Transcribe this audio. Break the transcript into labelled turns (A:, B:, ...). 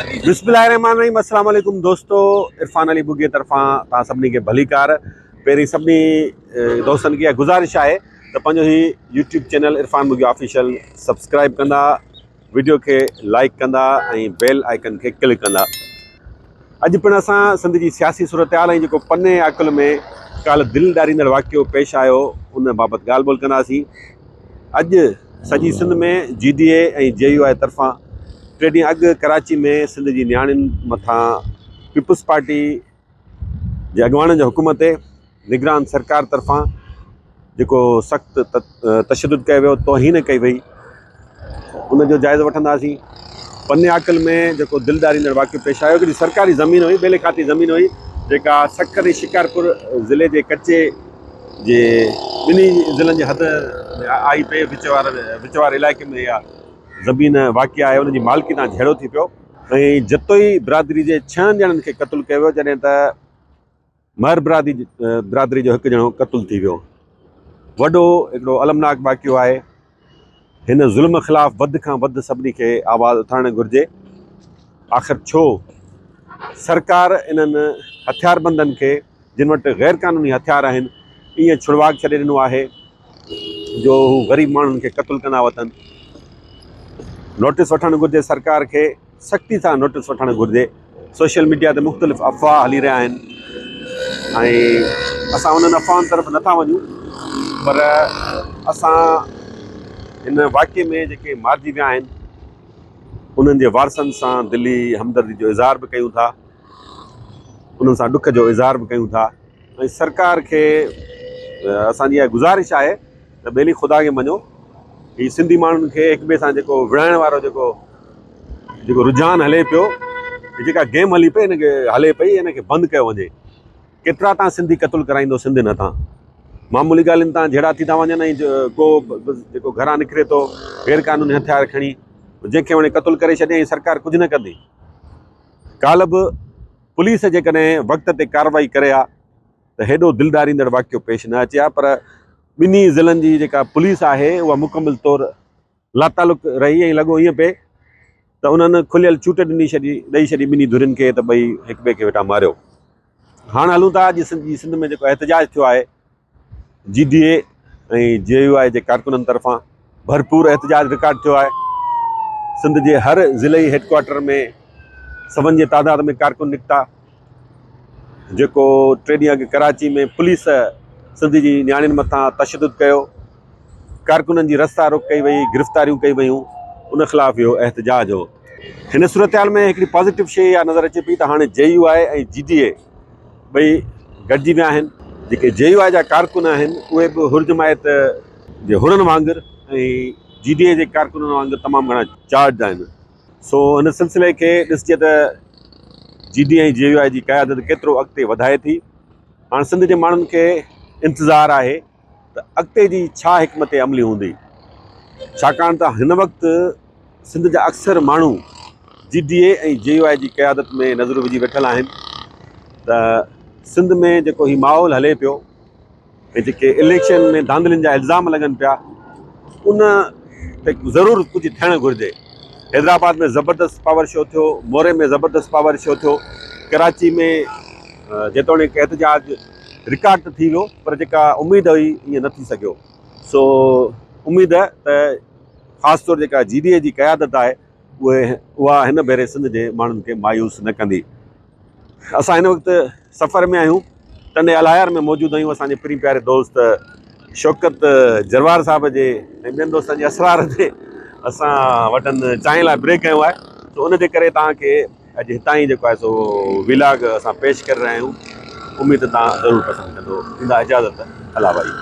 A: بسم الله الرحمن الرحيم السلام عليڪم دوستو عرفان علي ٻگهي طرفان توهان سڀني کي ڀليڪار پهرين سڀني دوستن کي اها گذارش آهي ته پنهنجو هي YouTube channel Irfan Bughio official subscribe ڪندا وڊيو کي لائڪ ڪندا ۽ بيل آئيڪن کي ڪلڪ ڪندا. اڄ پڻ اسان سنڌ جي سياسي صورتحال ۽ جيڪو پني عاقل ۾ ڪالهه دل ڏاريندڙ واقعو پيش آيو ان بابت ڳالهه ٻولهه ڪنداسين. اڄ سڄي سنڌ ۾ جي ڊي اي ۽ جي يو آء طرفان ٽي ڏينهن اڳ ڪراچي ۾ سنڌ جي نياڻين مٿان پيپلز پارٽي جي اڳواڻن جي حڪم تي نگران سرڪار طرفان جيڪو سخت تشدد ڪيو ويو توهين ڪئي وئي ان جو جائزو وٺنداسين پني عاقل ۾ جيڪو دل ڏاريندڙ واقعو پيش آيو هڪڙي سرڪاري زمين هئي ٻيلي کاتي زمين هئي جيڪا سکر ۽ شڪارپور ضلعي جي ڪچي جي ٻنهي ضلعن جي حد ۾ آئي پئي وچ واري وچ واري علائقي ۾ اها زمين واقع آهي ان جي مالڪي تان جهيڙو ٿي پيو ۽ جتوئي برادري جي ڇهن ڄڻن کي قتل ڪيو ويو جڏهن ته مهر برادري برادري جو هڪ ڄڻو قتل ٿي ويو. وڏو هڪڙو المناڪ واقعو آهي. هن ظلم خلاف وڌ کان وڌ سڀني کي آواز اٿارڻ گهرجي. آخر ڇو سرڪار انهن هٿياربندن کي جن وٽ غير قانوني هٿيار آهن ائين ڇڙواڳ ڇڏي ڏنو آهي جو هو غريب ماڻهن کي قتل ڪندا وتن. نوٽيس وٺڻ گهرجي سرڪار کي سختي سان نوٽيس وٺڻ گهرجي. سوشل ميڊيا تي مختلف افواهه هلي رهيا آهن ۽ اسان انهن افواهن طرف نٿا وڃون پر اسان هن واقعي ۾ جيڪي مارجي ويا آهن انهن جي وارثن سان دلي همدردي جو اظهار به ڪيون ٿا انهن سان ڏک جو اظهار به ڪيون ٿا ۽ سرڪار کي اسان جي اها گذارش آهي ته ٻيلي خدا کي مڃو هي سنڌي ماڻهن کي هڪ ٻئي سان جيڪو وڙهائڻ وارو جيڪو جيڪو رجحان هلي پيو هي جيڪا گيم هلي پئي هن کي هلي پئي هن کي بند ڪيو وڃي ڪيترا تان سنڌي قتل ڪرائيندو سنڌين هٿان معمولي ڳالهين تان جهيڙا ٿي ٿا وڃن ۽ ڪو جيڪو گهران نڪري ٿو غير قانوني هٿيار کڻي جنهن کي وڻي قتل ڪري ڇڏي ۽ سرڪار ڪجهه نه ڪندي ڪالهه به پوليس جيڪڏهن وقت تي ڪارروائي ڪري ها ته هيڏو دل ڏاريندڙ واقعو پيش نه اچي ها پر ٻنهي ضلعن جي جيڪا پوليس آهي اها مڪمل طور لاتعلق رهي ۽ لڳو ائين پئي ته انهن کليل ڇوٽ ڏني ڇڏي ڏئي ڇڏي ٻنهي ڌرين کي ته ٻئي هڪ ٻئي کي ويٺا ماريو. هاڻ هلون ٿا اڄ سنڌ جي سنڌ ۾ جيڪو احتجاج ٿيو آهي جي ڊي اي ۽ جي يو آء جي ڪارڪنن طرفان ڀرپور احتجاج رڪارڊ ٿيو آهي. سنڌ جي هر ضلعي هيڊ ڪوارٽر ۾ سون جي تعداد ۾ ڪارڪن نڪتا، جيڪو ٽي ڏينهن اڳ ڪراچي ۾ پوليس سنڌ جي نياڻين مٿان تشدد ڪيو، ڪارڪنن جي رستا روڪ ڪئي وئي، گرفتاريون ڪئي ويون، ان خلاف اهو احتجاج هو. هن صورتحال ۾ هڪڙي پازيٽو شيء اها نظر اچي پئي ته هاڻي جي يو آء ۽ جي ڊي اي ٻئي گڏجي ويا آهن. جيڪي جي يو آء جا ڪارڪن آهن اهي به حر جماعت جي حرن وانگر ۽ جي ڊي اي جي ڪارڪنن وانگر تمام گهڻا چارجڊ آهن. سو هن سلسلي کي ڏسجي ته جي ڊي ۽ جي يو آء جي قيادت ڪيترو اڳتي وڌائي ٿي. هاڻ سنڌ جي ماڻهن کي انتظار آهي ته اڳتي جي ڇا حڪمت عملي هوندي ڇاڪاڻ ته هن وقت سنڌ جا اڪثر ماڻهو جي ڊي اي ۽ جي يو آء جي قيادت ۾ نظرون وجهي ويٺل آهن ته سنڌ ۾ جيڪو هي ماحول هلي پيو ۽ جيڪي اليڪشن ۾ ڌانڌلين جا الزام لڳن پيا ان تي ضرور ڪجهه ٿيڻ گهرجي حيدرآباد ۾ زبردست پاور شو ٿيو موري ۾ زبردست پاور شو ٿيو ڪراچي ۾ جيتوڻيڪ احتجاج رڪارڊ ته ٿي ويو پر جيڪا اميد هئي ائين نه ٿي سگهيو سو اميد ته خاص طور جيڪا جي ڊي اي جي قيادت آهي اهي اها هن ڀيري سنڌ جي ماڻهن کي مايوس نه ڪندي اسان هن وقت سفر ۾ آهيون ٽنڊي الهيار ۾ موجود آهيون اسان جي پرين پياري دوست شوڪت جروار صاحب جي ۽ ٻين دوستن جي اسرار تي اسان وٽن چانهه لاء بريڪ کنيو آهي سو ان جي ڪري توهان کي اڄ هتان ئي جيڪو آهي سو ويلاگ اسان پيش ڪري رهيا آهيون اميد ته توهان ضرور پسند ڪندو. ڏيندا اجازت الله ڀائي.